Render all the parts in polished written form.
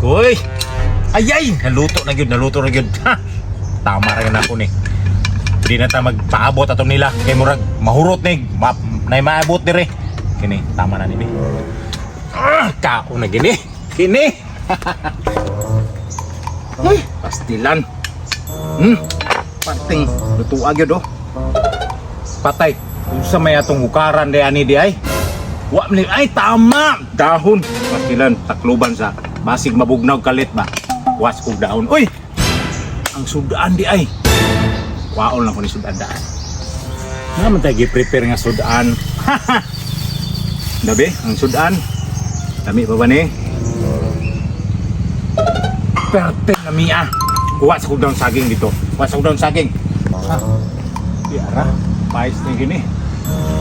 Uy! Ay ay! Naluto na gyud, naluto na gyud. Ha! Tama ra gyud ako ni. Di na ta magpaabot ato nila kay murag mahurot ni ma, nay maabot dire. Kini tama na ni bi. Ah, kaon na gini. Kini. Uy, pastilan. Parting lutua gyud oh. Patay. Unsa may atong hukaran di ani di ay? Wa man ay tama dahon. Pastilan takluban sa basig mabugnaw kalit ba. Was kog dahon. Uy! Ang sudaan di ay. Waon lang ko ni sudan daan. Nga man tayo gi-prepare nga sudan. Dabi, ang sudan. Dami pa ba ni? Perte na miya. Kuha sa kog daon saging dito. Kuha sa kog daon saging. Ha? Di ara. Pais ni gini.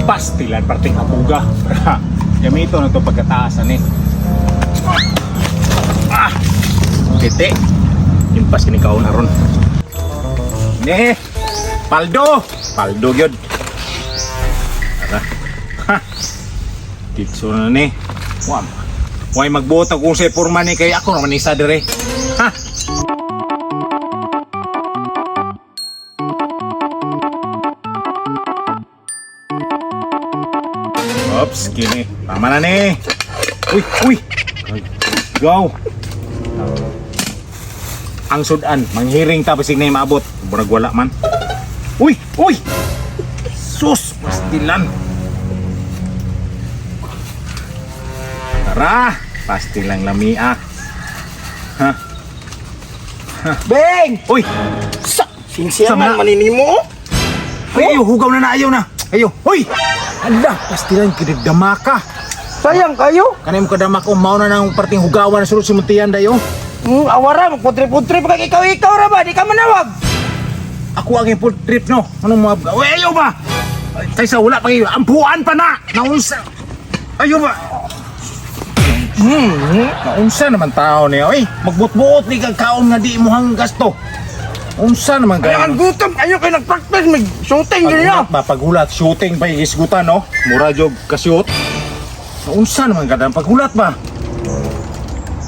Pastilan parting apuga. Gamito na to pagkataasan eh. Ah! Titi. Impas kini kaon aron. Ne. Paldo. Paldo gyud. Ara. Ha. Ditso na ni. Wa. Way magbuot ako sa porma ni kay ako naman isa dire. Ha. Oops, kini. Tama na ni. Uy, uy. Ay, go. Ang sudan, manghiring ta basig na maabot. Murag wala man. Uy, uy. Sus, pastilan. Tara, pastilang lamia. Ha. Beng! Uy, Sa! Sama Sinsiyangan na. maninimo. Ay, ayo, hugaw na na, ayaw na. Ayo, uy. Ala, pastilan kidagdama ka. Sayang kayo. Kanay mo kadama ko, mao na nang parting hugawan na sulod si Muntian dayo. Awara, magputri-putri pa kay ikaw-ikaw ra ba? Di ka manawag. Ako ang food trip no. Anong mga Uy, ayaw ba? Ay, Kaysa wala pa kayo. Ampuan pa na. Naunsa. Ayaw ba? Naunsa naman tao niya. Uy, magbutbuot ni kag kaon nga di mo hang gasto. Unsa naman Kaya kayo? ang gutom kayo kay nagpractice mag shooting niya. Paghulat ba? Paghulat, shooting pa isgutan, no? Mura jog kasyot. Unsa naman kada paghulat ba?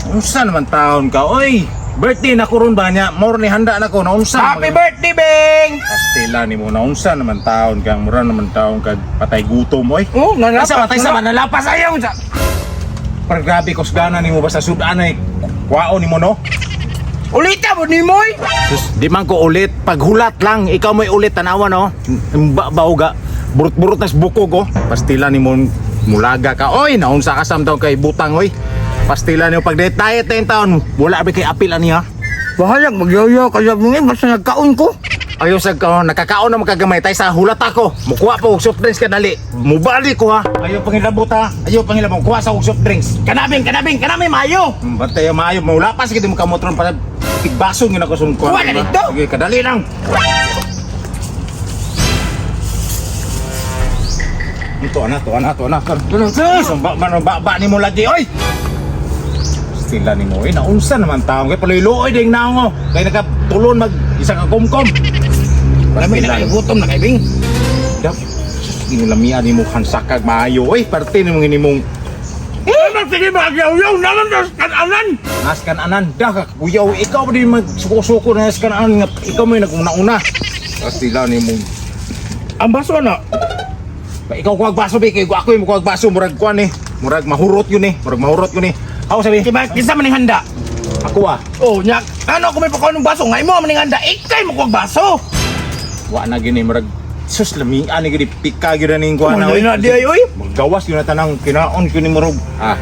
Unsa naman taon ka? Oy, birthday na ko ron ba niya? More ni handa na ko. Naunsa Happy naman- birthday, Beng! Pastila ni mo naunsa naman taon kang mura naman taon kag patay gutom oy. Oh, nalapas. Asa patay sa Nalapas ayaw sa. Par grabe kusgana nimo basta sudan ay kwaon nimo no. Ulita mo ni Moy. Sus, di man ko ulit paghulat lang ikaw mo'y ulit tanawa no. Ba bauga burut-burut nas bukog oh. Pastila nimo mulaga ka oy naunsa ka samtang kay butang oy. Pastila nimo pag diet 10 taon wala ba kay apil ani ha. Bahalag magyoyo kayo mo ngayon basta nagkaon ko. Ayaw sa ka, nakakaon na makagamay tayo sa hulat ako. Mukuha po og soft drinks kadali. Mubali ko ha. Ayaw pangilabot ha. Ayaw pangilabot. Kuha sa og soft drinks. Kanabing, kanabing, kanabing maayo. Bantay maayo maula pa sige di mo kamotron para tigbaso gyud ako sa kuha. Kuha na dito. Sige, kadali lang. Ito ana, to ana, to ana. Sus, ba ba ba, ba ni mo lagi oy. Sila ni mo, eh, naunsa naman taong kay paluy-luoy ding naong oh. Kay nakatulon mag isa ka kumkom. Marami na kayo gutom na kay Bing. Dap, sus, ginilamian ni mo kansakag maayo. Oy, parte ni mo nimong Eh, sige magyoyo naman sa kananan. Nas kan anan dah ka kuyaw ikaw pa din magsuko-suko na nas kan anan nga ikaw may naguna-una. Pastila ni mo. Ang baso na. Ba ikaw kuwag baso bi kay ako yung kuwag baso murag kuan eh. Murag mahurot yun eh. Murag mahurot yun eh. Ako sabi, Diba, kinsa man ning handa? ako ah. Oh, nya, ano ako may pakaon ng baso? Ngay mo man ning handa, ikay mo kuwag baso. Wa na gini murag sus lami ani gini pika gyud na ning kuan Ano na di ay oy? Magawas yun na tanang kinaon gyud ni murag. Ah.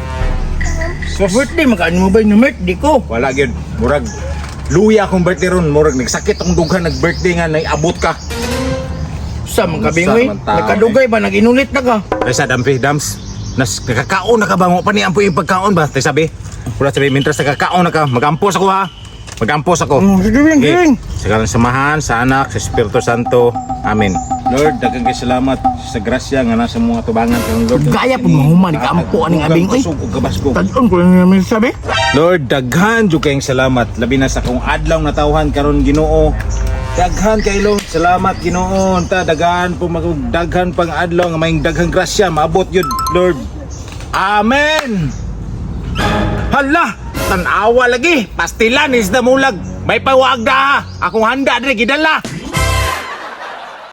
Sus, Birthday makaan mo ba yung birthday ko? wala gyud murag luya akong birthday ron murag nagsakit akong dughan nag birthday nga naiabot ka. Sa mga Sa kabingoy, man tao, nagkadugay ba naginulit na ka? Taysa dampi dams. Nas nakakaon na ka ba mo pa ni ampo yung pagkaon ba? Taysa sabi. Wala sabi mintras nakakaon na ka, magampos ako ha. Magampos ako. Sige bing, Okay. bing. Sa ngalan ng samahan, sa anak, sa Espiritu Santo. Amen. Lord, daghang kay salamat sa grasya nga nasa mga tubangan karon Lord. Gaya po mahuman, kaampo aning abing, oy. Kusog ug kabasgo. Tadon ko lang namin sabi. Lord, daghan jud kayong salamat. Labi na sa akong adlaw na tawhan karon Ginoo. Daghan kay Lord, salamat Ginoo. Ta daghan po mag daghan pang adlaw nga may daghang grasya maabot yun, Lord. Amen. Hala! Tanawa lagi, pastilan is the mulag. May pawaag da. Akong handa dire gidala.